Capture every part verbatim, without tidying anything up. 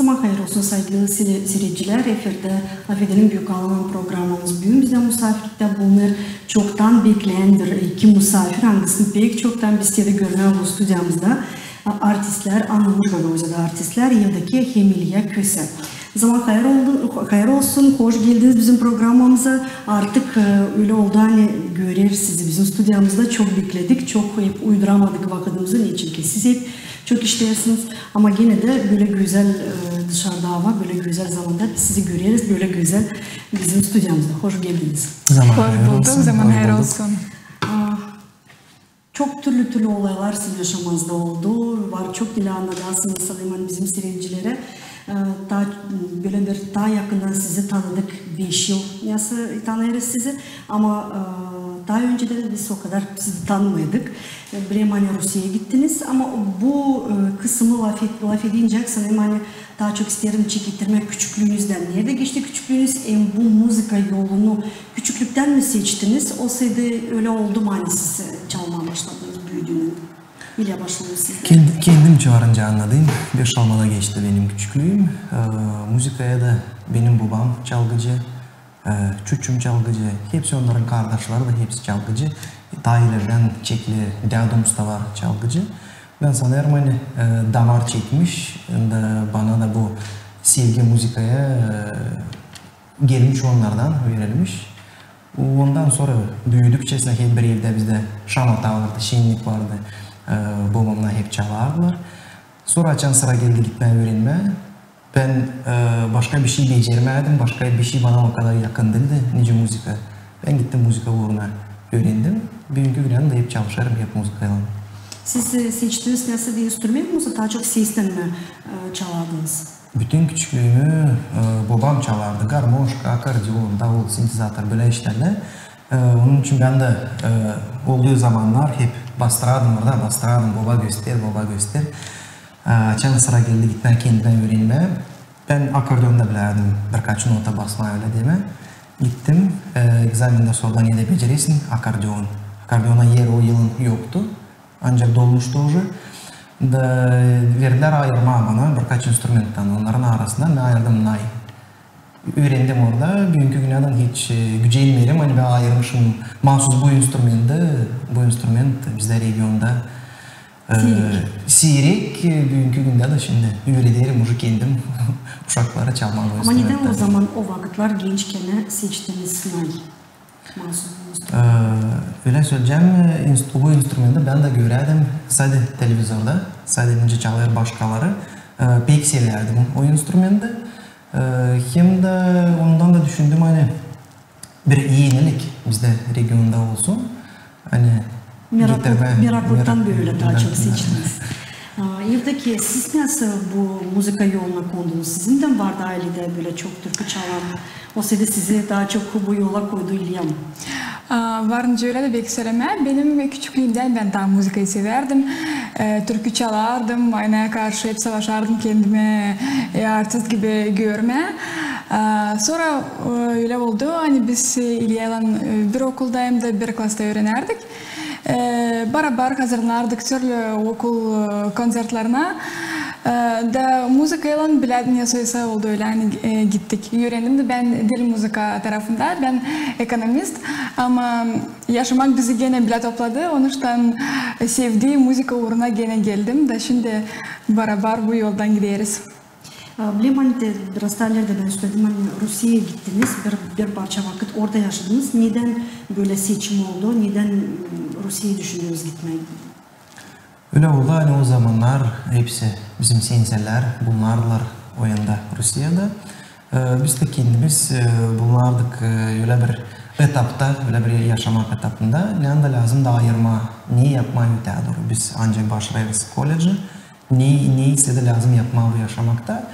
Zaman hayır olsun, saygılı seyircilär. Efirdä "LafEdelim" büük alan programamız. Büün bizdä musaafirliktä bulunêr çoktan bekleyändär iki musaafir, angısını pek çoktan biz sade görmää bu studiyamızda. A, artistlär, anılmış Gagauziyada artistlär, Evdokiya hem İlya Köse. Zaman hayır oldu, hayır olsun, hoş geldiniz bizim programamıza. Artık, e, ölä oldu, ani göreriz sizi bizim studiyamızda. Çok bekledik, çok hep uyduramadık vakıdımızı, neçin ki siz hep çok işleersiniz. Ama genä dä bölä gözäl, e, dışarıda ava, bölä gözäl zamanda biz sizi göreriz, bölä gözäl bizim studiyamızda. Hoş geldiniz. Zaman hayır olsun. Hoş bulduk, zaman hayır olsun. A, çok türlü-türlü olaylar sizin yaşamanızda oldu. Var çok diil annadasınız, sanêrım, bizim seyircilerä. E, taa, bölä bir taa yakından sizi tanıdık beş yıl. Nasıl tanıyêrız sizi? Ama, e, taa öncedän biz o kadar sizi tanımêêrdık. E, bilerim, ani Rusiyaya gittiniz, ama bu, e, kısımı lafet-, lafedincä, sanêrım, ani taa çok isteerim çekettirmää küçüklüünüzdän. Neredä geçti küçüklüünüz? Hem bu muzıka yolunu küçüklüktän mi seçtiniz? Olsaydı ölä oldu mu, ani siz, e, çalmaa başladınız büüdüünüz? İlya, başlayalım sizdän. Kend-, kendim çaarınca annadayım. Beşalmada geçti benim küçüklüüm. E, muzıkaya da benim bobam çalgıcı. E, çuçum çalgıcı, hepsi onnarın kardaşları da hepsi çalgıcı. Taa ilerdän çekli dädum usta var çalgıcı. Bän sanêrım, ani, e, damar çekmiş, da bana da bu sevgi muzıkaya, e, gelmiş onnardan, verilmiş. Ondan sora büüdükçesä hep bir evdä bizdä şamata vardı, şennik vardı. E, bobamnar hep çalardılar. Sora açan sıra geldi gitmää üürenmää, bän, e, başka bişey becermäädim, başka bişey bana o kadar yakın diildi, nicä muzıka. Bän gittim muzıka uuruna üürendim. Büünkü günä dä hep çalışêrım, hep muzıkaylan. Siz, e, seçtiniz nasıl bir instrument, yoksa taa çok seslän mi, e, çalardınız? Bütün küçüklüümü, e, bobam çalardı. Garmoşka, akordeon, davul, sintezator, bölä işlerdä. E, onun için bän dä, e, olduu zamannar hep bastırardım orada, bastırardım, boba göster, boba göster. E, açan sıra geldi gitmää kendimä üürenmää, bän akordeonda bilärdim birkaç nota basmaa, ölä demää. Gittim, e, ekzamendä sordular, neredä beceresin akordeon. Akordeona er o yılın yoktu, ancak dolmuştu uje. Da verdilär ayırmaa bana birkaç instrumenttan, onnarın arasından bän ayırdım nay. Üürendim orada, büünkü günä dä hiç, e, gücenmeerim, ani bän ayırmışım maasuz bu instrumenti, bu instrument bizdä regionda, e, siirek, e, büünkü gündä dä şindi üürederim uje kendim uşakları çalmaa bu instrumenti. Ama neçin o zaman, o vakıtlar gençkenä seçtiniz nay? Maasuz bu instrument. E, ölä söleyecäm, e, inst-, bu instrumenti bän dä görärdim sade televizorda, sade nicä çalêr başkaları. E, pek sevärdim o instrumenti. E, hem dä ondan da düşündüm, ani bir enilik bizdä regionda olsun. Ani meraklıktan bölä taa çok seçtiniz. A, Evdokiya, siz nasıl bu muzıka yoluna kondunuz? Sizin dä vardı ailedä bölä çok türkü çalan? Olsaydı sizi taa çok bu yola koydu İlya mı? A, var nicä ölä dä pek sölemää. Benim küçüklüümdän bän taa muzıkayı sevärdim. E, türkü çalardım, aynaya karşı hep savaşardım kendimi, e, artist gibi görmää. A, sora, e, ölä oldu, ani biz, e, İlyaylan, e, bir okulda hem dä bir klasta üürenärdik. E, barabar hazırlanardık türlü okul, e, konţertlerina. E, da muzıkaylan bilä, nesoysa oldu ölä, ani, e, gittik. Üürendim dä bän diil muzıka tarafında, bän ekonomist. Ama yaşamak bizi genä bilä topladı, onuştan sevdii muzıka uuruna genä geldim da şindi barabar bu yoldan gideriz. A, bilerim, ani te, biraz taa ilerä bän söledim, ani Rusiyaya gittiniz, bir, bir parça vakıt orada yaşadınız. Nedän bölä seçim oldu? Nedän, m, Rusiyaya düşündünüz gitmää? Ölä oldu, ani o zamannar hepsi bizim sensälär bulunardılar o yanda Rusiyada. E, biz dä kendimiz, e, bulunardık, e, ölä bir etapta, ölä bir yaşamak etapında, ne anda lääzımdı ayırmaa, ne yapmaa ötää dooru. Biz ancak başarêrız kolledži, ne, ne ise dä lääzım yapmaa bu yaşamakta.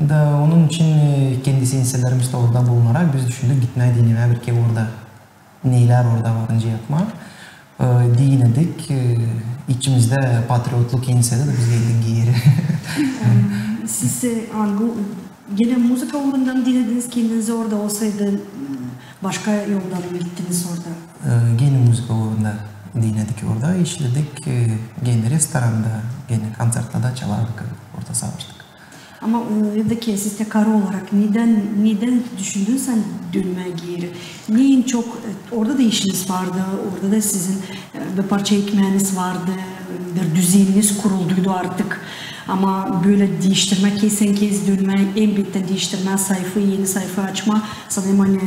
Da onun için, e, kendi sensälerimiz dä orada bulunarak biz düşündük gitmää dinemää bir kerä orada. Neylär orada varınca yapmaa. E, dinedik, e, içimizdä patriotluk ensedi da biz geldik geeri. E, siz, e, angı, genä muzıka uurundan dinediniz kendinizi orada, olsaydı, m, başka yoldan mı gittiniz orada? E, genä muzıka uurunda dinedik orada, işledik, e, genä restoranda, genä konţertlerdä çalardık, orada savaştık. Ama e, evdä siz dä karı olarak nedän, nedän düşündün sän dönmää geeri? Neyin çok, e, orada da işiniz vardı, orada da sizin e, bir parça ekmäniz vardı, bir düzeniniz kurulduydu artık. Ama bölä diiştirmää, kesän-kes dönmää, elbettän diiştirmää sayfa, eni sayfa açmaa, sanêrım, ani e,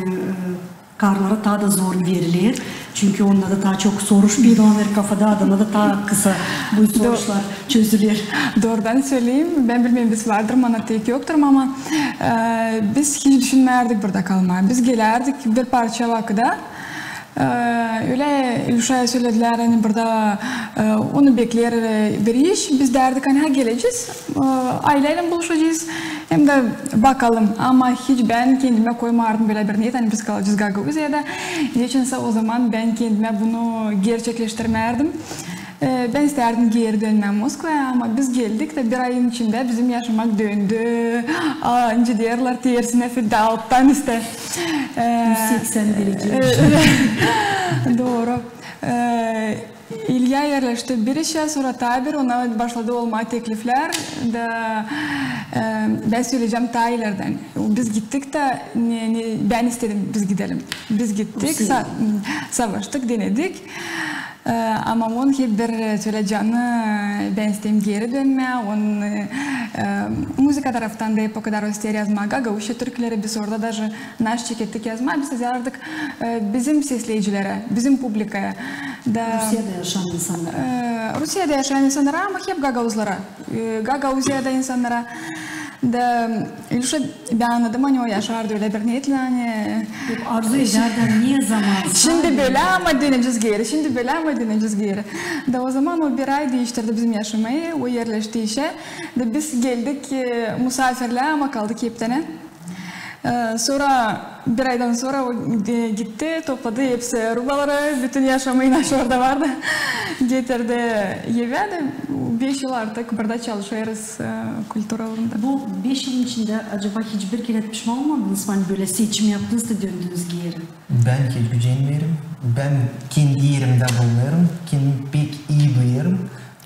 karılara taa da zor veriler. Çünkü onnar da taa çok soruş peydalanêr kafada, adamnar da taa kısa bu soruşlar çözüler. Doorudan söleyim, bän bilmeerim, biz vardır mı, ana tek yoktur mu, ama e, biz hiç düşünmärdik burada kalmaa. Biz gelärdik bir parça vakıda. E, ölä İlşa söledilär, ani burada e, onu bekleer e, bir iş. Biz därdik, ani ha gelecez, e, ayleylän buluşacez, hem dä bakalım. Ama hiç bän kendimä koymardım bölä bir niyet, ani biz kalacez Gagauziyada. Neçinsä o zaman bän kendimä bunu gerçekleştirmärdim. E, bän istärdim geeri dönmää Moskvaya, ama biz geldik dä bir ayın içindä bizim yaşamak döndü. A, nicä deerlär, tersinä, fil dä alttan üsttä. E, Üz seksän derece. E, dooru. E, İlya erleşti bir işä, sora taa bir ona başladı olmaa tekliflär. Da e, bän söleyecäm taa ileerdän. Biz gittik dä, ne, ne, bän istedim, biz gidelim. Biz gittik, sa- savaştık, denedik. E, ama on hep bir e, söledi, ani bän isteerim geeri dönmää. On e, e, muzıka taraftan da hep o kadar isteer yazmaa gagauzça türküleri, biz orada daje naş çekettik yazmaa, biz yazardık e, bizim sesleyicilerä, bizim publikaya. Da Rusiyada yaşayan insannara. E, Rusiyada yaşayan insannara, ama hep gagauzlara. E, Gagauziyada insannara. Da İlşa, bän annadım, ani o yaşardı ölä bir niyetlän, ani Arzu edärdi, ne zaman. Şindi bölä, ama dönecez geeri, şindi bölä, ama dönecez geeri. Da o zaman o bir ay diiştirdi bizim yaşamayı, o erleşti işä. Da biz geldik e, musaafirlää, ama kaldık heptänä. E, sora bir aydan sora o e, gitti, topladı hepsi rubaları, bütün yaşamayı, naş orada vardı, getirdi evä. Da beş yıl artık burada çalışêrız e, kultura uurunda. Bu beş yılın içindä acaba hiçbir kerä pişman olmadınız mı, ani bölä seçim yaptınız da döndünüz geeri? Bän hiç gücenmeerim. Bän kendi erimdä bulunêrım, kendimi pek ii duyêrım.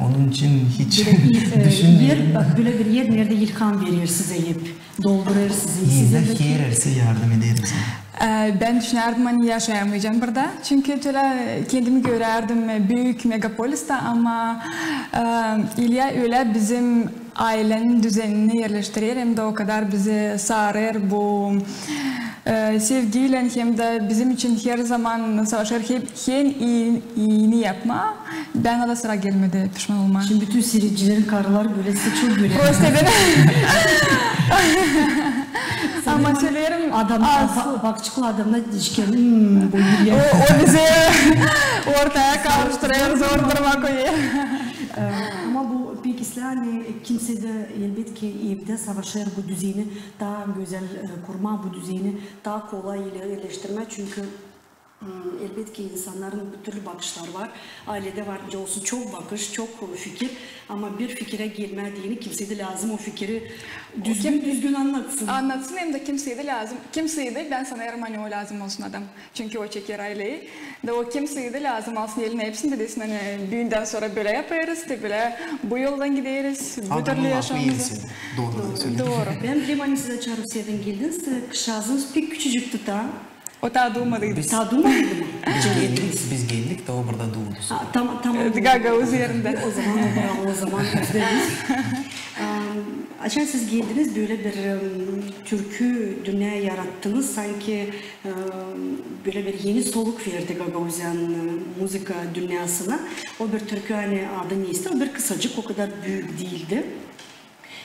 Onun için hiç düşünmeerim. Bölä bir er, bak, bölä bir er, neredä ilham verer sizä hep, doldurêr sizi. Hem dä herersi yardım eder bize. E, bän düşünärdim, ani yaşayamayacam burada. Çünkü tölä kendimi görärdim büük megapolista, ama e, İlya ölä bizim aylenin düzenini erleştirer, hem dä o kadar bizi sarêr bu e, sevgiylän, hem dä bizim için her zaman savaşêr hep en ii, iini yapmaa. Bana da sıra gelmedi pişman olmaa. Şindi bütün siiredicilerin karıları bölä sizi çok görer. Prosta beni. Ama söleerim, adam, az. Ba-, bakçıklı adamnar deyecek, hmm, bu İlya. O, o bizi ortaya kavuşturêr, zor duruma koyêr. E, ama bu pek islää, ani kimsey dä elbetki evdä savaşêr bu düzeni taa gözäl e, kurmaa, bu düzeni taa kolay ilerleştirmää, çünkü m, elbetki insannarın bir türlü bakışları var. Ayledä var, nicä olsun, çok bakış, çok fikir, ama bir fikirä gelmää deyni kimsey dä lääzım o fikiri düzgün, düzgün annatsın. Annatsın, hem dä kimsey dä lääzım, kimsey dä, bän sanêrım, ani o lääzım olsun adam. Çünkü o çeker ayleyi. Da o kimsey dä lääzım alsın elinä hepsini da desin, ani büündän sora bölä yapêrız, te bölä bu yoldan gideriz, bu türlü yaşamamızı. Dooru. Bän bilerim, ani siz açan Rusiyada geldiniz, kızçaazınız pek küçücüktü taa. O taa duumadıydı. Taa duumadıydı mı? Biz geldik, biz geldik, taa o burada duudu. Ha, tamam, tamam. Gagauz erindä. O zaman o zaman, o zaman üzderiz. Açan siz geldiniz, bölä bir türkü dünnä yarattınız, sanki bölä bir eni soluk verdi Gagauziyanın muzıka dünnäsına. O bir türkü, ani adı neysä, o bir kısacık, o kadar büük diildi.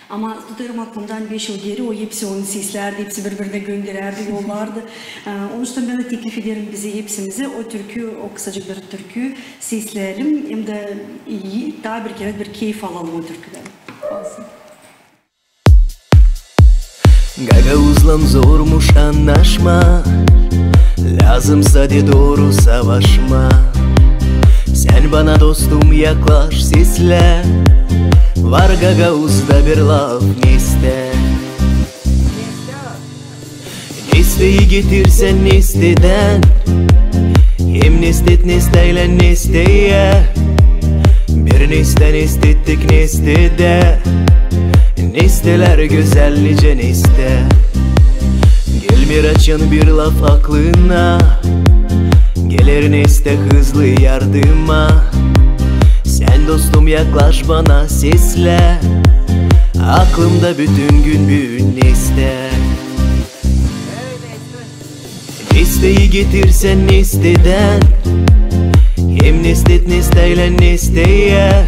Ama tutêrım aklımda, ani beş yıl geeri o hepsi onu seslärdi, hepsi biri-birinä gönderärdi, yollardı. Onuştan bän dä teklif ederim bizi hepsimizi o türkü, o kısacık bir türkü sesleyelim, hem dä taa bir kerä bir keyf alalım o türküdän. Olsun. Gagauzlan zormuş annaşmaa, lääzım sade dooru savaşmaa. Sän bana, dostum, yaklaş, seslä, var Gagauzda bir laf nestä. Nesteyi getirsän nestedän, hem nestet nesteylän nesteyä. Bir nestän nestettik nestedä, Neştelär gözäl, nicä neştä. Gelmeer açan bir laf aklına. Geler neştä hızlı yardıma. Sän, dostum, yaklaş bana, seslä. Aklımda bütün gün büün neştä. Neştäyä getirsän neştädän, hem neştä et neştäylän neştäyä.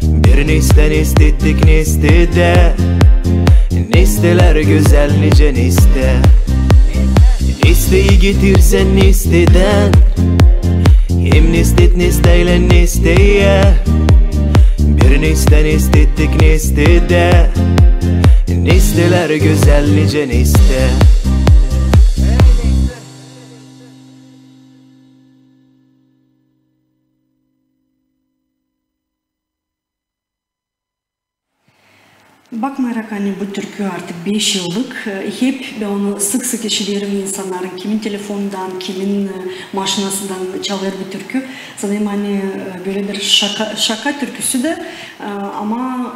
Bir neştä neştä ettik neştädä. Neştelär gözäl, nicä neştä. Neştäyä getirsän neştädän, hem neştä et neştäylän neştäyä. Bir neştä neştä ettik neştädä. Neştelär gözäl, nicä neştä. Bakmayarak, ani bu türkü artık beş yıllık, e, hep bän onu sık-sık işiderim insannarın, kimin telefonundan, kimin, e, maşinasından çalêr bu türkü. Sanêrım, ani, e, bölä bir şaka, şaka türküsü dä, e, ama,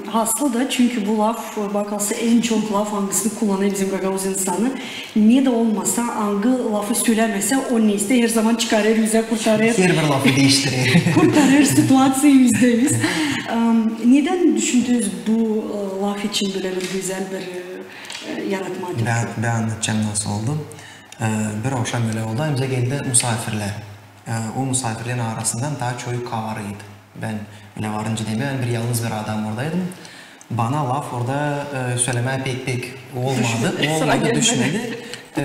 e, haslı da, çünkü bu laf, e, bakılsa, en çok laf, angısını kullanêr bizim gagauz insanı. Ne dä olmasa, angı lafı sölämesä, o neştä herzaman çıkarêr üzä, kurtarêr. Herbir lafı diiştirer. Kurtarêr situaţiyayı üzdä üz. Em, nedän düşündünüz bu, e, laf için bölä bir gözäl bir, e, e, yaratmaa türkü? Bän, bän annadacam, nasıl oldu. E, bir avşam ölä oldu, bizä geldi musaafirlär. E, o musaafirlerin arasından taa çoyu karıydı. Bän ölä varınca demää, bän bir yalnız bir adam oradaydım. Bana laf orada, e, sölämää pek-pek olmadı, olmadı, düşmedi. E,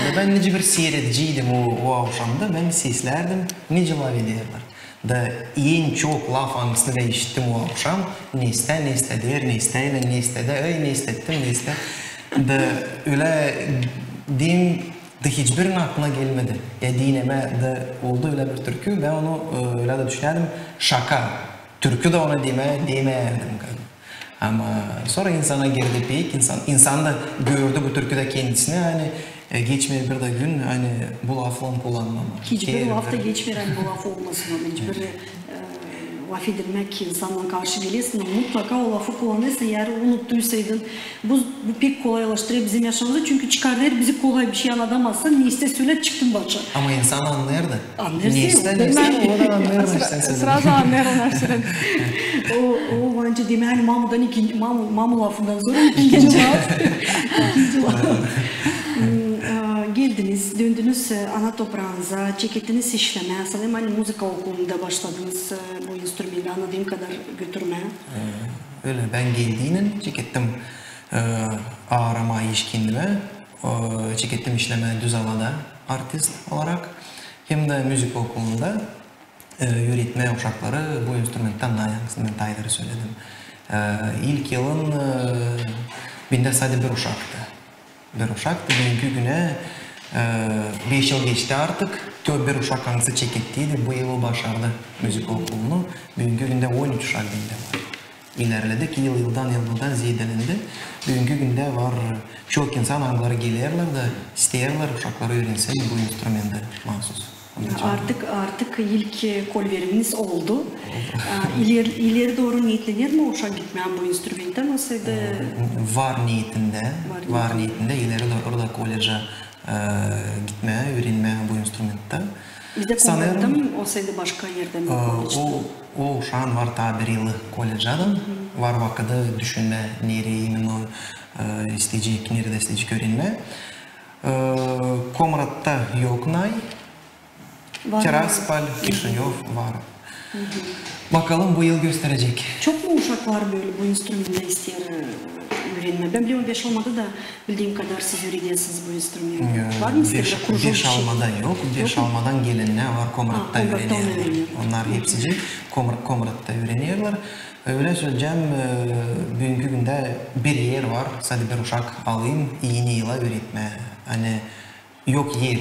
da bän nicä bir siirediciydim o, o avşamda, bän seslärdim, nicä laf ederlär. Da en çok laf, angısını bän işittim o avşam, neştä, neştä deer, neştäylän neştädä, ey, neştä ettim, neştä. Da ölä deyim, da hiçbirinin aklına gelmedi. Ya dinemää da oldu ölä bir türkü, bän onu, e, ölä dä düşünärdim, şaka. Türkü dä onu demää, demärdim. Ama sora insana girdi pek, insan, insan da gördü bu türküdä kendisinä, ani, e, geçmeer bir dä gün, ani bu lafı kullanmamaa. Hiçbir lafta geçmeer, ani bu laf olmasın, hiçbir, e, laf edilmäk, insannan karşı gelesin, mutlaka o lafı kullanêrsın, eer unuttuysaydın. Bu, bu pek kolaylaştırêr bizim yaşamamızı, çünkü çıkarêr bizi kolay bir şey, annadamazsan, neştä sölä, çıktın başa. Ama insan annêêr da. Annêêr. Neştä, neştä, o da annêêr, neştä sölä. Srazu annêêr, annêêr. O, o, bence, demäli, mamudan ikinci, mamu, mamu lafından sora ikinci laf. İkinci laf. Hmm, e, geldiniz, döndünüz, e, ana topraanıza, çekettiniz işlemää, sanêrım, ani muzıka okulunda başladınız, e, bu instrumenti, annadığım kadar, götürmää. E, ölä, bän geldiynän çekettim, e, aaramaa iş kendimä, e, çekettim işlemää düz avada artist olarak, hem dä muzıka okulunda, e, üüretmää uşakları bu instrumenttän, angısını bän taa ileri söledim. E, ilk yılın, e, bendä sade bir uşaktı. Bir uşaktı, büünkü günä, e, beş yıl geçti artık, te bir uşak, angısı çekettiydi, bu yıl o başardı muzıka okulunu. Büünkü gündä on üç uşak bendä var. İlerledik, yıl, yıldan, yıldan zeedelendi. Büünkü gündä var çok insan, angıları gelerlär da isteerlär uşakları üürensin bu instrumenti mahsus. Artık, artık ilk, e, kolveriniz oldu. Oldu. A, ileri, ileri dooru neetlener mi uşak gitmää bu instrumenttän, olsaydı? E, var neetindä, var neetindä, ileri dooru da koledža, e, gitmää, üürenmää bu instrumenttän. Bizdä Komratta mı, olsaydı başka erdä mi, e, koledžda? O, o uşaan var taa bir yılı koledžadan, var vakıdı düşünmää, nereyi imenno, e, isteyecek, neredä isteyecek üürenmää. E, Komratta yok nay, Tiraspol, Kişinöv var. Bakalım, bu yıl gösterecek. Çok mu uşaklar bölä bu instrumenttän isteer, e, üürenmää? Bän bilerim, Beşalmada da, bildiim kadar, siz üüredersiniz bu instrumenti. Var mı sizdä bir kružok? Beşalmada yok. Beşalmadan gelennär var, Komratta üürenerlär. Onnar hepsicii Komratta üürenerlär. Ölä söleyecäm, e, büünkü gündä bir er var, sade bir uşak alayım, eni yıla üüretmää. Ani yok er.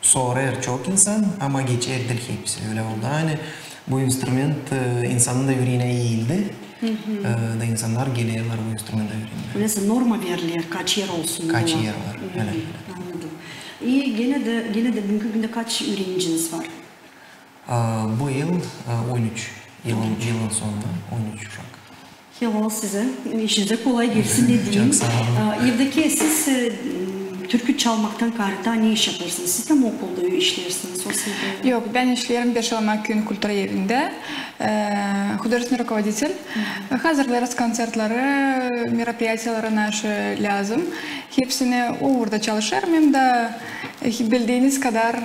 Sorêr çok insan, ama geçer diil hepsi. Ölä oldu, ani bu instrument, e, insanın da üüreginä eeldi. E, da insannar gelerlär bu instrumentä üürenmää. Öyleyse norma veriler, kaç er olsun. Kaç er var, ölä. Annadım. E, genä dä, genä dä büünkü gündä kaç üüreniciniz var? A, bu yıl, a, on üç. Yılın, yılın sonunda on üç uşak. Val sizä, işinizä kolay gelsin, ne deyim. Çok saa olun. Aa, Evdeki siz e, türkü çalmaktan kaarä ne iş yapêrsınız? Siz dä mi okulda işleersiniz? Sosyal... Yok, bän işleerim Beşalma küüyün kultura evindä. E, художественный руководитель. Hazırlêêrız kontsertleri, мероприятиялары, naşi lääzım. Hepsini o uurda çalışêrım hem dä, e, bildiiniz kadar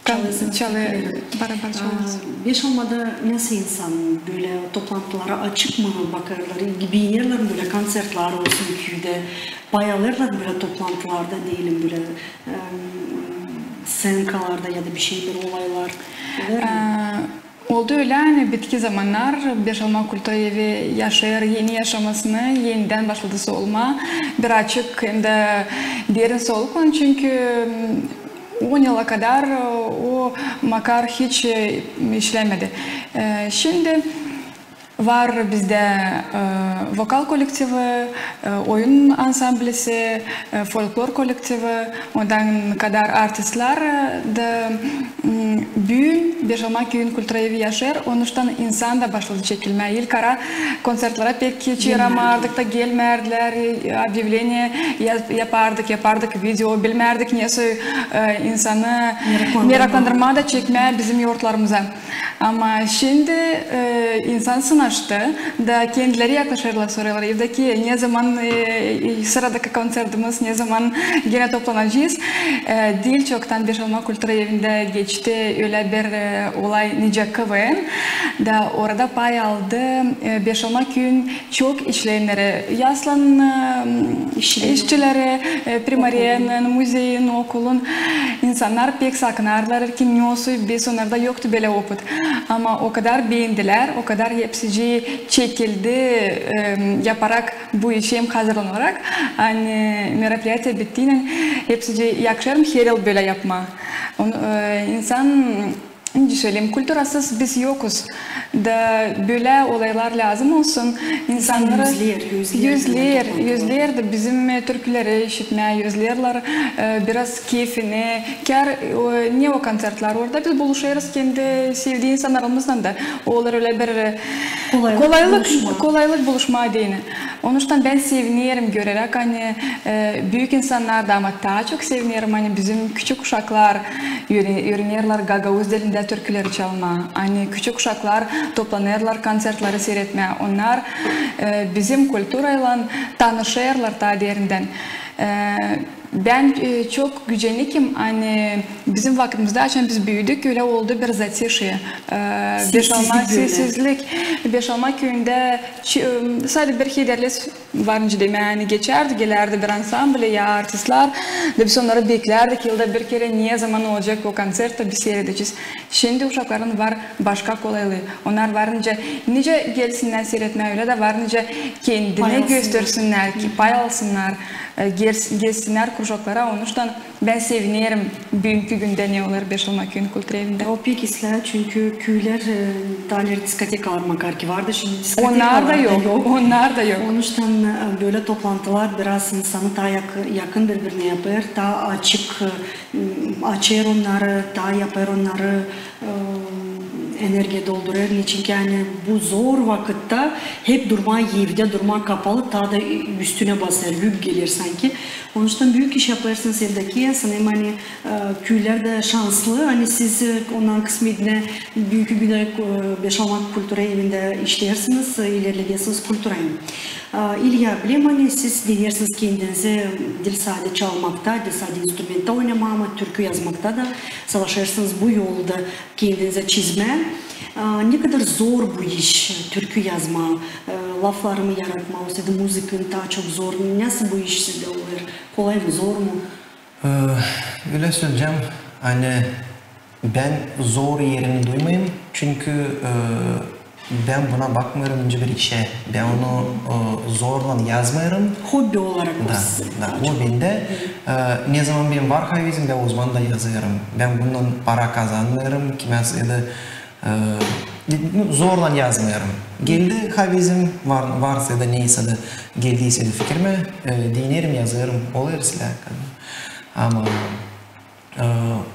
kan-, çalêrsınız, çalê-, türküleri. Barabar çalêrız. Aa, Beşalmada nasıl insan bölä toplantılara açık mı bakêrlar, beenerlär mi bölä kontsertleri olsun küüdä, pay alêrlar mı bölä toplantılarda, deyelim, bölä, em, sţenkalarda ya da bir şeyler, olaylar? Olêr mı? Aa, Oldu ölä, ani bitki zamannar Beşalma kultura evi yaşêêr eni yaşamasını, enidän başladı solmaa, bir açık hem dä derin soluk, çünkü, mm, on yıla kadar o makar hiç, e, işlemedi. E, şindi var bizdä, e, vokal kollektivi, e, oyun ansamblisi, e, folklor kollektivi, ondan kadar artistlär, e, da, m, büün Beşalma küüyün kultura evi yaşêêr, onuştan insan da başladı çekilmää. İlk ara kontsertlerä pek hiç yaramêrdık da gelmärdilär, e, объявление ya-, yapardık, yapardık video, bilmärdik nesoy, e, insanı meraklandırmaa da çekmää bizim yortlarımıza. Ama şindi, e, insan sınaştı da kendileri yaklaşêrlar, sorêrlar evdeki, ne zaman, e, sıradakı kontsertimiz, ne zaman genä toplanacez. E, diil çoktan Beşalma kultura evindä geçti ölä bir, e, olay, nicä K V N. Da orada pay aldı, e, Beşalma küüyün çok işleyenleri, Yaslan, e, işçileri, e, primariyanın, muzeyin, okulun. İnsannar pek sakınardılar, ki nesoy biz, onnarda yoktu bölä opıt. Ama o kadar beendilär, o kadar hepsicii çekildi, e, yaparak bu işi hem hazırlanarak, ani мероприятие bittiynän hepsicii yakışêr mı her yıl bölä yapmaa. On-, e, insan Nicä söleyim, kulturasız biz yokuz. Da bölä olaylar lääzım olsun. İnsannar gözleer, gözleer da bizim, e, türküleri işitmää, gözleerlär, e, biraz keyfini. Kär, e, ne o kontsertlär, orada biz buluşêrız kendi sevdii insannarımızlan da. Olêr ölä bir, e, kolaylık, kolaylık buluşmaa deyni. Onuştan bän sevinerim göreräk, ani, e, büük insannar da, ama taa çok sevinerim, ani bizim küçük uşaklar üüre-, üürenerlär gagauz dilindä türküleri çalmaa. Ani küçük uşaklar toplanêrlar kontsertleri siiretmää. Onnar, e, bizim kulturaylan tanışêrlar taa derindän. E, Bän, e, çok gücennikim, ani bizim vakıtımızda, açan biz büüdük, ölä oldu bir затишье. E, Beşalma, sessizlik. Beşalma küüyündä çı-, e, sade bir hederlez var nicä demää, ani geçärdi, gelärdi bir ansambl ya artistlär, da biz onnarı beklärdik yılda bir kerä, ne zaman olacek o kontsert, da biz siiredecez. Şindi uşakların var başka kolaylıı. Onnar var nicä, nicä gelsinnär siiretmää, ölä dä var nicä kendini göstersinnär, pay alsınnar, e, gel-, gelsinnär krujoklara. Onuştan bän sevinerim büünkü gündä, ne olêr Beşalma küüyün kultura evindä. O pek islää, çünkü küülär, e, taa ileri diskotekalar makar ki vardı, şindi diskotekalar da yok. Onnar da yok. Onuştan, e, bölä toplantılar biraz insanı taa yak-, yakın biri-birinä yapêr, taa açık, e, açêr onnarı, taa yapêr onnarı, e, energiya doldurêr. Neçin ki, ani bu zor vakıtta hep durmaa evdä, durmaa kapalı, taa da üstünä basêr, yük geler sanki. Onuştan büük iş yapêrsınız, Evdokiyä, sanêrım, ani, e, küülär dä şanslı, ani siz, e, onnan kısmetnä büünkü gündä, e, Beşalma kultura evindä işleersiniz, e, ilerledäsiniz kulturayı. A, İlya, bilerim, ani siz deneersiniz kendinizi diil sade çalmakta, diil sade instrumentta oynamaa, ama türkü yazmakta da savaşêrsınız bu yolda kendinizi çizmää. A, ne kadar zor bu iş, türkü yazmaa, e, laflarımı yaratmaa, olsaydı muzıkanın taa çok zor. Nasıl bu iş sizdä olêr? Kolay mı, zor mu? E, ölä söleyecäm, ani bän zor erini duymêêrım, çünkü, e, bän buna bakmêêrım nicä bir işä. Bän onu, e, zorlan yazmêêrım. Hobbi olarak. Da, da, o bendä. E, ne zaman benim var havezim, bän o zaman da yazêrım. Bän bundan para kazanmêêrım, kimäsä da, e, nu, zorlan yazmêêrım. Geldi havezim, var, varsa da neysä da geldiysä da fikirimä, e, dinerim, yazêrım, olêr islää. Ama E,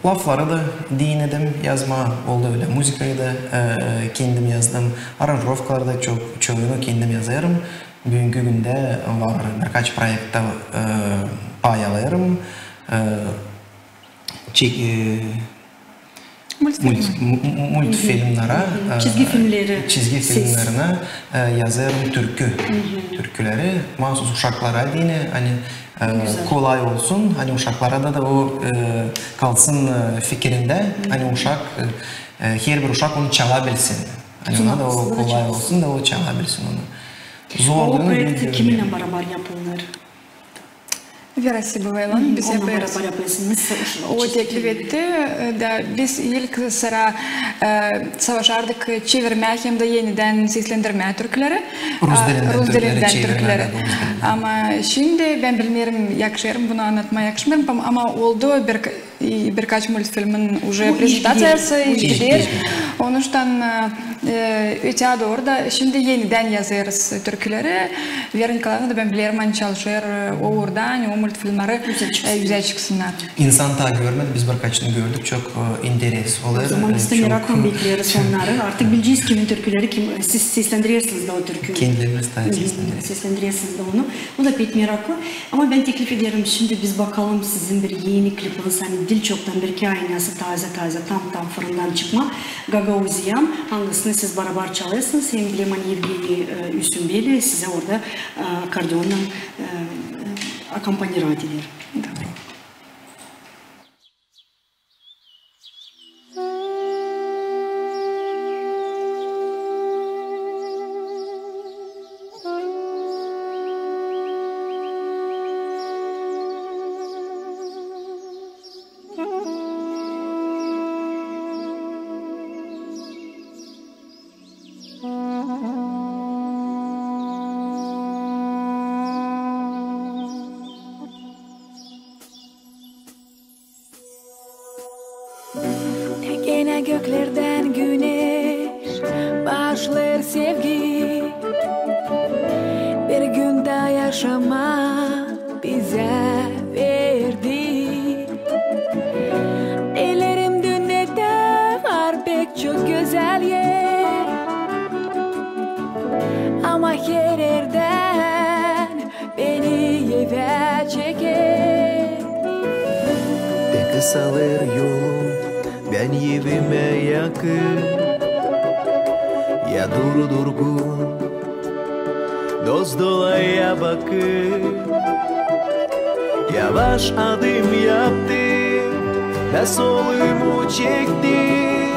lafları da dinedim yazmaa, oldu ölä. Muzıkayı da, e, kendim yazdım. Aranjirovkaları da çok, çoyunu kendim yazêrım. Büünkü gündä var birkaç proektä, e, pay alêrım. E, çek-, e, multfilmnarä, e, çizgi filmnerinä, e, yazêrım türkü. Türküleri maasuz uşaklara deyni, ani, e, kolay olsun, ani uşaklara da, da o, e, kalsın, e, fikirindä, ani uşak, e, e, herbir uşak onu çalabilsin. Ani ona da o kolay olsun da o çalabilsin onu. Zor. O proekti kiminnän barabar yapılêr? Vera Sibova-Elan bizä barabar yapêrsınız. O teklif etti, e, da biz ilk sıra, e, savaşardık çevirmää hem dä enidän seslendirmää türküleri. Rus dilindän türküleri. Ama şindi bän bilmeerim, yakışêr mı bunu annatmaa, yakışmêêr mı, ama oldu bir, birkaç multfilmin uje prezentaţiyası, iş gider. Onuştan, e, E, öteyä dooru da şindi enidän yazêrız türküleri. Vera Nikolaevna da, bän bilerim, ani çalışêr, e, o uurda, ani o multfilmnarı, e, üzä çıksınnar. İnsan taa görmedi, biz birkaçını gördük, çok, e, interes olêr. O zaman biz dä meraklan bekleeriz onnarı. Artık bilecez, kimin türküleri, kim, e, siz seslendirersiniz dä o türküyü. Kendilerimiz taa seslendirersiniz dä onu. O da pek meraklı. Ama bän teklif ederim, şindi biz bakalım sizin bir eni klipiniz, ani diil çoktan, bir-iki ay nesoy taaze-taaze, tam-tam fırından çıkma, "Gagauziyam", angısını siz barabar çalêrsınız, hem bilerim, ani Evgeniy, e, Üstünbeli sizä orada, e, akkordeonnan, e, e, akompanirovati eder. Tekänä göklerdän güneş, başlêêr sevgi. Bir gün taa yaşamaa bizä verdi. Bilerim, dünnedä var pek çok gözäl er, ama her erdän beni evä çeker. Te kısalêr yolum bän evimä yakın, ya duru-durgun dost-dolaya bakıp, yavaş adım yaptım da solumu çektim.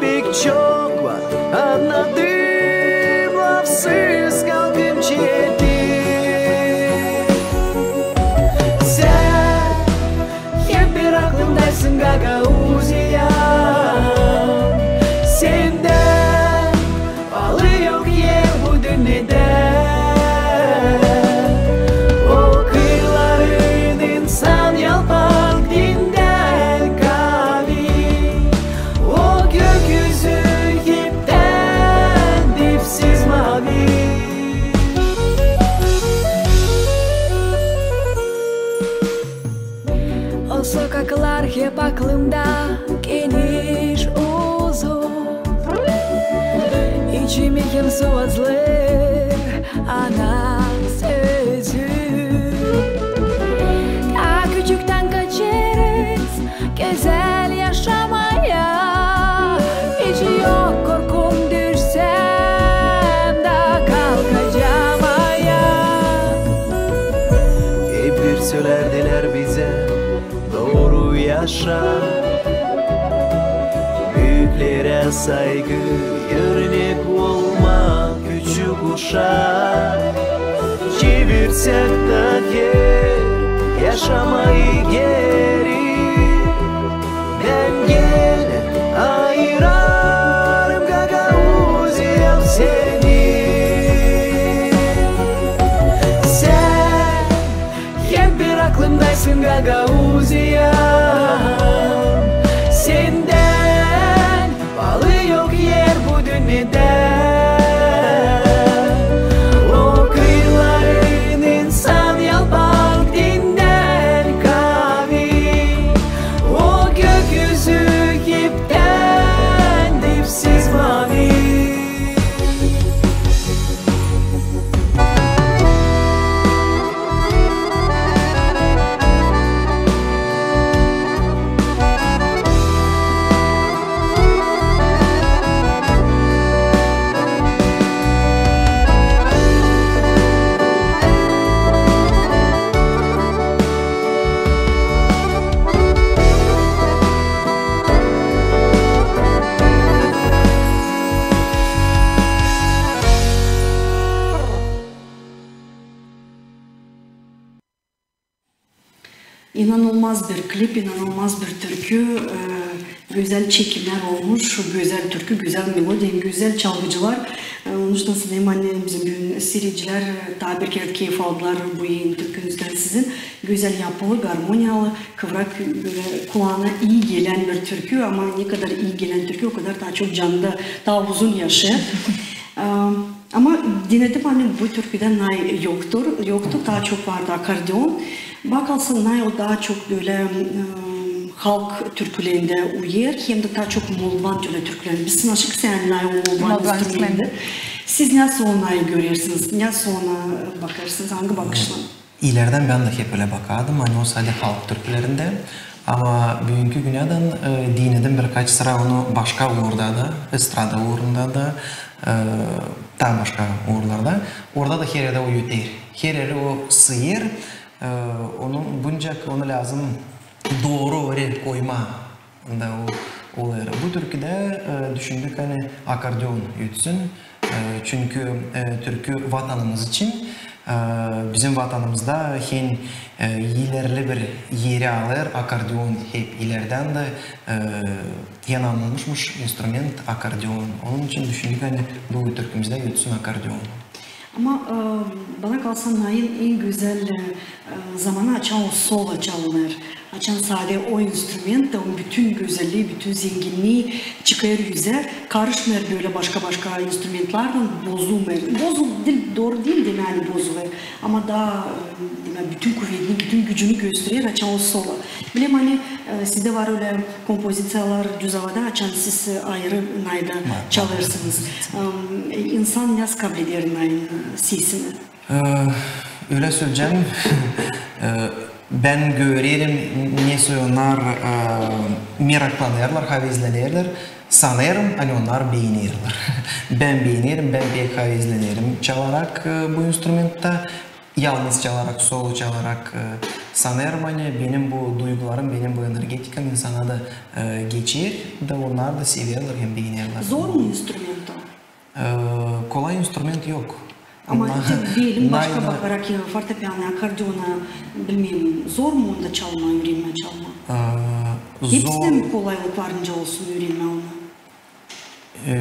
Pek çok var annadım, lafsız kalbim çekti. Sän hep bir aklımdaysın, Gagauziyam. Sendän baalı yok er bu dünnedä. O kıyıların insan yalpak dindän kaavi, o gökyüzü heptän dipsiz maavi. O sokaklar hep aklımda, geniş, uzun. İçimi hep sıvazlêêr ana sözü. Taa küçüktän kaçêrız gözäl yaşamaya. Hiç yok korkum, düşsem dä kalkacam ayaa. Hep bir sölärdilär bizä, dooru yaşa, büüklerä saygı, örnek olma küçük uşaa. Çevirsäk taa her yaşamayı geeri, bän genä ayırarım, Gagauziyam, seni. Sän hep bir aklımdaysın, Gagauziyam. Sendän baalı yok er bu dünnedä. O kıyıların insan yalpak dindän kaavi, İnanılmaz bir klip, inanılmaz bir türkü, e, gözäl çekimnär olmuş, gözäl türkü, gözäl melodiya, hem gözäl çalgıcılar. E, onun için sanêrım, ani bizim büün siiredicilär, e, taa bir kerä keyf aldılar bu eni türkünüzdän sizin. Gözäl yapılı, garmoniyalı, kıvrak, bölä kulaana ii gelän bir türkü, ama ne kadar ii gelän türkü, o kadar taa çok canda, taa uzun yaşêêr. E, Ama dinedim, ani bu türküdä nay yoktur, yoktu, taa çok vardı akordeon. Bakarsan, nay o taa çok bölä, e, halk türkülerindä uyêr, hem dä taa çok moldovan türkülerindä. Biz sanaşêrız, ani nay o moldovan instrumenti. Siz nasıl o nay görersiniz, nasıl ona bakêrsınız, angı bakışlan? İlerdän bän dä hep ölä bakardım, ani o sade halk türkülerindä. Ama büünkü günädän, e, dinedim birkaç sıra onu başka uurda da, estrada uurunda da, e, taa başka uurlarda. Orada da her erdä o öter. Her erdä o sıyır, e, onun buncak, onu lääzım dooru oraya koymaa. Da o, o er. Bu türküdä, e, düşündük, ani akordeon ötsün. E, çünkü, e, türkü vatanımız için, e, bizim vatanımızda hem, e, ilerli bir eri alêr akordeon, hep ilerdän dä, e, hem anılmışmış instrument akordeon. Onun için düşündük, ani bu türkümüzdä ötsün akordeon. Ama, e, bana kalsa, nayın en gözäl, e, zamanı açan o solo çalınêr. Açan sade o instrument da, onun bütün gözällii, bütün zenginnii çıkêr üzä, karışmêêr bölä başka-başka instrumentlarlan, bozulmêêr. Bozul, diil, dooru diil demää, ani bozulêr. Ama taa, e, demää, bütün kuvedini, bütün gücünü gösterer, açan o solo. Bilerim, ani, e, sizdä var ölä kompoziţiyalar düz avada, açan siz, e, ayırı nayda çalêrsınız. E, insan nasıl kableder nayın, e, sesini? E, ölä söleyecäm, e, bän görerim, nesoy onnar, e, meraklanêrlar, havezlenêrlär. Sanêrım, ani onnar beenerlär. Bän beenerim, bän pek havezlenerim çalarak, e, bu instrumentta. Yalnız çalarak, solo çalarak, e, sanêrım, ani benim bu duygularım, benim bu energetikam insana da, e, geçer, da onnar da severlär hem beenerlär. Zor mu instrument o? E, kolay instrument yok. Ama diyelim, başka bakarak, e, fortepiano, akordeona, bilmeerim, zor mu onda çalmaa, üürenmää çalmaa? E, hepsindä mi kolaylık varınca olsun üürenmää onu? E,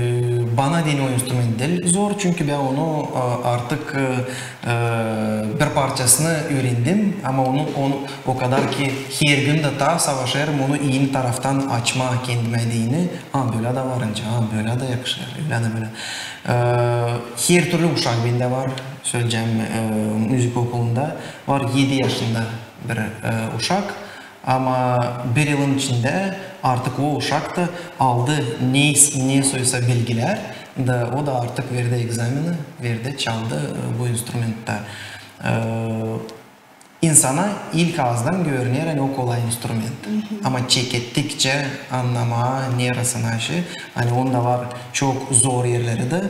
bana deyni o instrument diil zor, çünkü bän onu, e, artık, e, e, bir parçasını üürendim, ama onu, onu o kadar ki her gün dä taa savaşêrım onu eni taraftan açmaa kendimä deyni. Aa, bölä dä varınca, aa, bölä dä yakışêr, ölä dä bölä. E, her türlü uşak bendä var, söleyecäm, e, müzik okulunda var edi yaşında bir, e, uşak. Ama bir yılın içindä artık o uşak da aldı ne, nesoysa bilgilär, da o da artık verdi egzameni, verdi, çaldı, e, bu instrumentta. E, insana ilk aazdan görüner, ani o kolay instrument. Ama çekettikçä annamaa, neresindä işi, ani onda var çok zor erleri dä,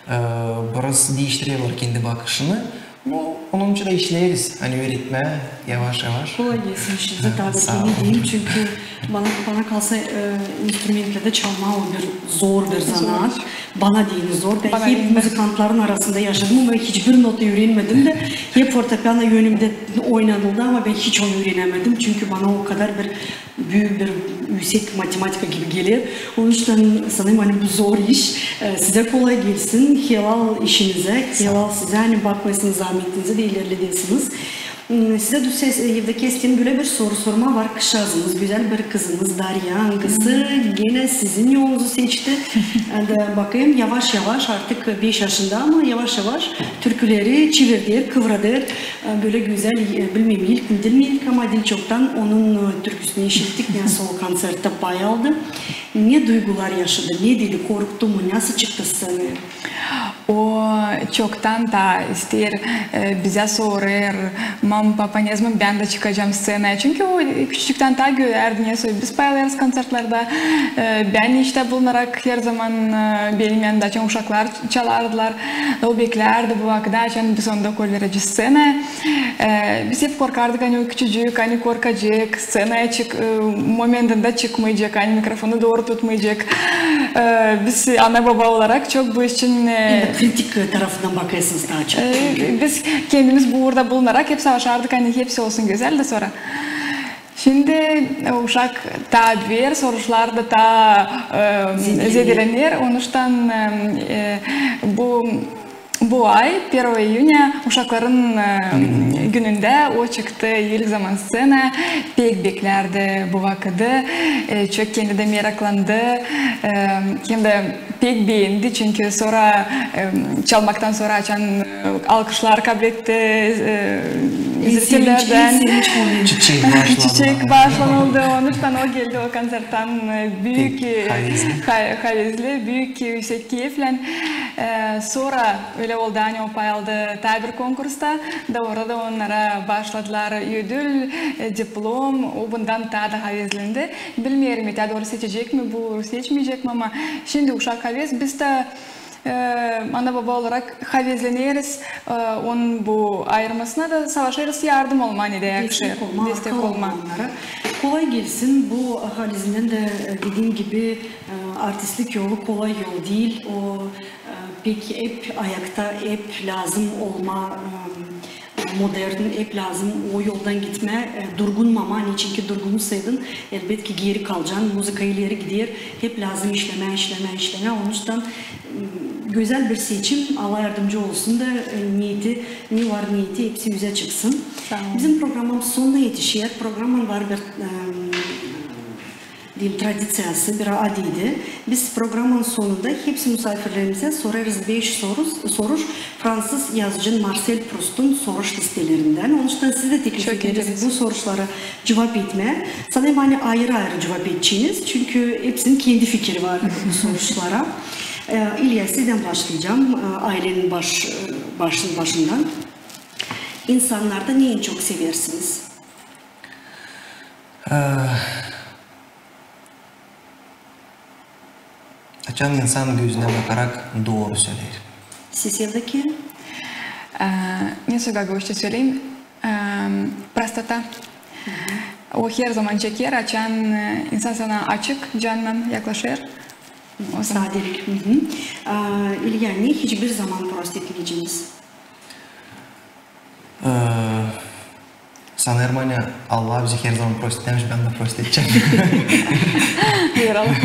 e, biraz diiştirerlär kendi bakışını. No, onun için dä işleeriz, ani üüretmää yavaş-yavaş. Kolay gelsin işinizä, taa bir deyim, çünkü bana, bana kalsa, e, instrumentlerdä çalmaa o bir zor bir zanaat. Bana deyni zor. Bän hep muzıkantların arasında yaşadım, ama hiçbir nota üürenmedim dä. Hep fortepiano önümdä oynanıldı, ama bän hiç onu üürenämedim, çünkü bana o kadar bir büük bir üüsek matematika gibi geler. Onun için sanêrım, ani bu zor iş. E, sizä kolay gelsin, helal işinizä, helal sizä, ani bakmêêrsınız zaametinizä dä ilerledesiniz. M, sizä dä ses, e, evdäki isteerim bölä bir soru sormaa. Var kızçaazımız, gözäl bir kızımız Darya, angısı genä sizin yolunuzu seçti. E, da bakêrım, yavaş-yavaş, artık beş yaşında, ama yavaş-yavaş türküleri çevirder, kıvrader. E, bölä gözäl, e, bilmeerim, ilk mi, diil mi ilk, ama diil çoktan onun, e, türküsünü işittik, nesoy o kontserttä pay aldı. Ne duygular yaşadı, ne dedi, korktu mu, nasıl çıktı sţenaya? O çoktan taa isteer, e, bizä sorêr, mama, papa, ne zaman bän dä çıkacam sţenaya? Çünkü o küçücüktän taa görärdi, nesoy biz pay alêrız kontsertlerdä. E, bän iştä bulunarak her zaman, e, benim yanımda açan uşaklar çalardılar. O beklärdi bu vakıdı, açan biz onu da koyacez sţenaya. E, biz hep korkardık, ani o küçücük, ani korkacek, sţenaya çık, e, momentindä çıkmayacek, ani mikrofonu dooru tutmayacek. E, biz ana-baba olarak çok bu iş için, e, kritik tarafından bakêrsınız taa çok. E, biz kendimiz bu uurda bulunarak hep savaşardık, ani hepsi olsun gözäl, da sora Şindi, e, uşak taa büyer, soruşlar da taa, e, zedelänär. Zedelänär. Onuştan, e, e, bu, bu ay, первого июня, uşakların, e, günündä o çıktı ilk zaman sţenaya. Pek beklerdi bu vakıdı. E, çok kendi dä meraklandı. E, hem dä pek beendi, çünkü sora, e, çalmaktan sora açan, e, alkışlar kabletti, e, zritelerdän. Çiçek baaşlanıldı. Çiçek baaşlanıldı. Onuştan o geldi o kontserttan, e, büük, e, havezli, büük, e, üüsek keyflän. E, sora ölä oldu, ani o payaldı taa bir konkursta, da orada onnara baaşladılar ödül, e, diplom, o bundan taa da havezlendi. Bilmeerim, taa dooru seçecek mi bu, seçmeyecek mi, ama şindi uşak havez, biz dä, e, ana-baba olarak havezleneriz, e, onun bu ayırmasına da savaşêrız yardım olmaa, ne dä yakışêr. Destek olmaa, destek olmaa onnara. Kolay gelsin. Bu halizdän dä, e, dediim gibi, e, artistlik yolu kolay yol diil. O, e, pek hep ayakta, hep lääzım olmaa, e, modern, hep lääzım o yoldan gitmää, e, durgunmamaa, neçinki durgunsaydın, elbetki geeri kalacan, muzıka ileri gider, hep lääzım işlemää, işlemää, işlemää. Onuştan, m, gözäl bir seçim, Allah yardımcı olsun da, e, neeti, ne var neeti, hepsi üzä çıksın. Saa olun. Bizim programamız sonuna etişer, programanın var bir, e, deyim, tradiţiyası, bir adedi. Biz programanın sonunda hepsi musaafirlerimizä sorêrız beş soruş, soruş fransız yazıcı Marsel Prustun soruş listelerindän. Onuştan siz dä teklif ederiz bu soruşlara cuvap etmää. Sanêrım, ani ayırı-ayırı cuvap edeceniz, çünkü hepsinin kendi fikiri var bu soruşlara. E, İlya, sizdän başlayacam. E, aylenin baş, e, başın, başından. İnsannarda ne en çok seversiniz? E, Açan insan gözünä bakarak dooru söleer. Siz, Evdokiya? Ee, ne soy gagauzça söleyim? Ee, prostota. O her zaman çeker, açan, e, insan sana açık, cannan yaklaşêr. Sadelik. Ee, İlya, ne hiçbir zaman prost etmeyeceniz? Ee, sanêrım, ani Allah bizi her zaman prost etmemiş, bän dä prost edecäm. Buyuralım.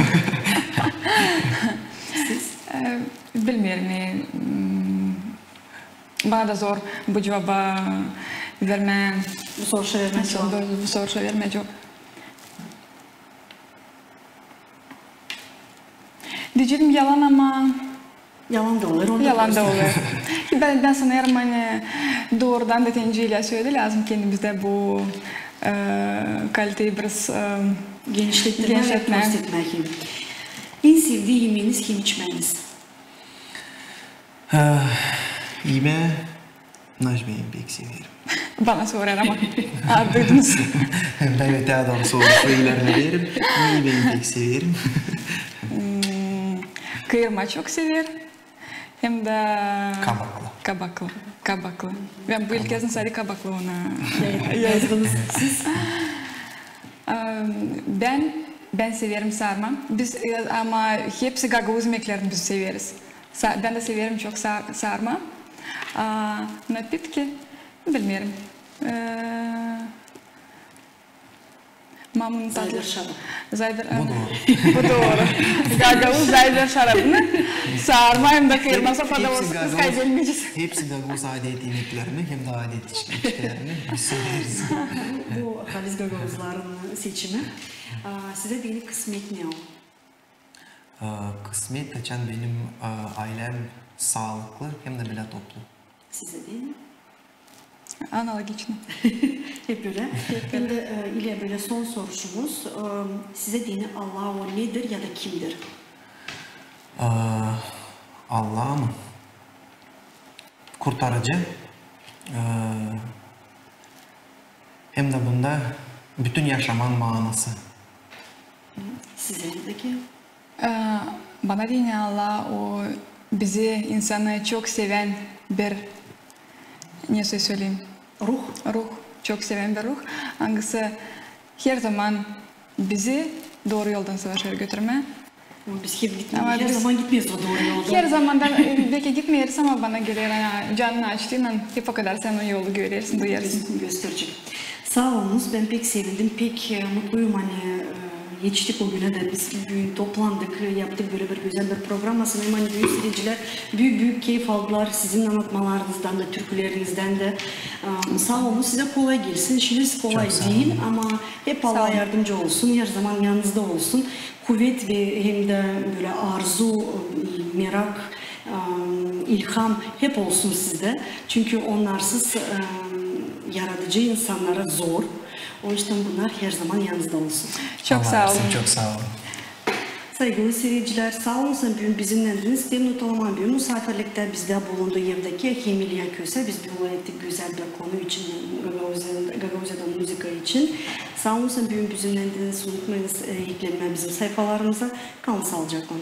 Siz? Ee, bilmeerim, e, m, bana da zor bu cuvabı vermää. Bu soruşa vermää cuvabı. Bu, bu soruşa vermää cuvabı. Deyeceydim yalan, ama Yalan da olêr, onu da prost. Yalan da olêr. Bän, bän sanêrım, ani doorudan da, te nicä İlya söledi, lääzım kendimizdä bu, e, kaliteyi biraz, e, genişletmää, genişletmää ve prost etmää. En sevdii imeeniz hem içmääniz? E, imää Naş bän pek severim. Bana sorêr, ama. Aa, duydunuz. Bän ötää dooru soruşu ilerleyerim. Neyi bän pek severim? Hmm, kıyırma çok sever. Hem dä kabaklı. Kabaklı. Kabaklı. Bän bu ilk kezin sade kabaklı ona yazdınız siz. Em, bän, bän severim sarma. Biz, e, ama hepsi gagauz imeklerini biz severiz. Sa-, bän dä severim çok sar-, sarma. A, napitki, bilmeerim. E, mamunun tatlı. Zayber şarap. Zayber, bu dooru. Bu dooru. Gagauz zayber şarabını sarma hem dä kıyırma sofrada olsun, biz kaybedemeecez. Hepsi gagauz adet imeklerini hem dä adet iç-, içkilerini biz severiz. Bu halis gagauzların seçimi. A, sizä deyni kısmet ne o? A, kısmet, açan benim, a, aylem saalıklı hem dä bilä toplu. Sizä deyni? Analogično. Hep ölä. Hem dä, e, İlya, bölä son soruşumuz. E, sizä deyni Allah o nedir ya da kimdir? A, Allah mı? Kurtarıcı. E, hem dä bunda bütün yaşamanın maanası. Sizä, Evdokiya? Ee, bana deyni Allah o bizi, insanı çok sevän bir, ne sö-, söleyim? Ruh. Ruh. Çok sevän bir ruh. Angısı her zaman bizi dooru yoldan savaşêr götürmää. Ama biz hep gitmeeriz. Ama her zaman gitmeeriz o dooru yoldan. Her zaman da, e, beki gitmeeriz, ama bana geler, ana, canını açtıynan, hep o kadar sän o yolu görersin, duyarsın. Gösterecek. Saa olunuz, bän pek sevindim, pek e, mutluyum, ani e, etiştik o günä dä biz büün toplandık, e, yaptık bölä bir gözäl bir programma. Sanêrım, ani büün siiredicilär büük-büük keyf aldılar sizin annatmalarınızdan da, türküleriñizdän dä. E, saa olun, sizä kolay gelsin. İşiniz kolay diil, ama hep Allah yardımcı olsun, herzaman yanınızda olsun. Kuvet ve hem dä bölä arzu, e, merak, e, ilham hep olsun sizdä. Çünkü onnarsız e, yaradıcı insannara zor. Onuştan bunnar herzaman yanınızda olsun. Çok saa olun. Çok saa olun. Saygılı siiredicilär, saa olun, ani büün bizimnäydiniz. Isteerim notalamaa, büün musaafirliktä bizdä bulundu Evdokiya Hemilya Köse. Biz bölä ettik gözäl bir konu için, Gagauziyadan muzıka için. Saa olun, ani büün bizimnäydiniz. Unutmayınız e, eklenmää bizim sayfalarımıza. Kalın saalıcaklan.